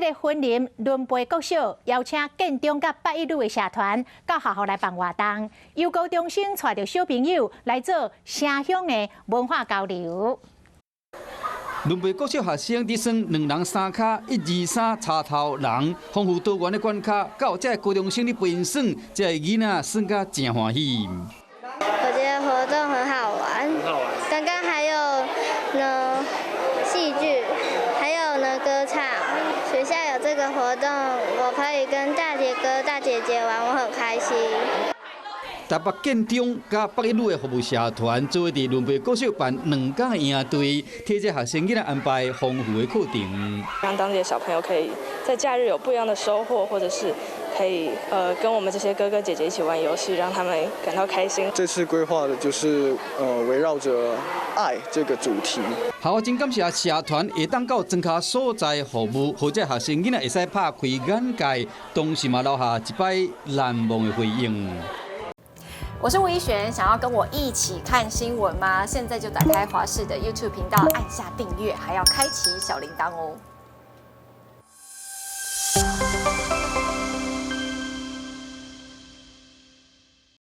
這个雲林崙背國小邀請建中佮八一女的社團到學校來辦活動，由高中生帶著小朋友來做城鄉的文化交流。崙背國小學生佇耍兩人三跤，一二三插頭人，豐富多元的關卡，到這个高中生咧陪𪜶耍，這个囡仔耍甲誠歡喜。我覺得活動很好玩，剛剛還有呢戲劇，還有呢歌唱。學校有這個活動，我可以跟大姐哥、大姐姐玩，我很開心。台北建中佮北一女的服務社團做伙佇崙背國小辦兩工的營隊，替這學生囡仔安排豐富的課程，讓當地的小朋友可以在假日有不一樣的收穫，或者是可以跟我們這些哥哥姐姐一起玩遊戲，讓他們感到開心。這次規劃的就是圍繞着愛這個主題。好，真感謝社團會當到莊跤所在服務，予這學生囡仔會使拍開眼界，同時嘛留下一擺難忘的回憶。我是吳怡璇，想要跟我一起看新聞嗎？現在就打開華視的 YouTube 頻道，按下訂閱，還要開啟小鈴鐺哦。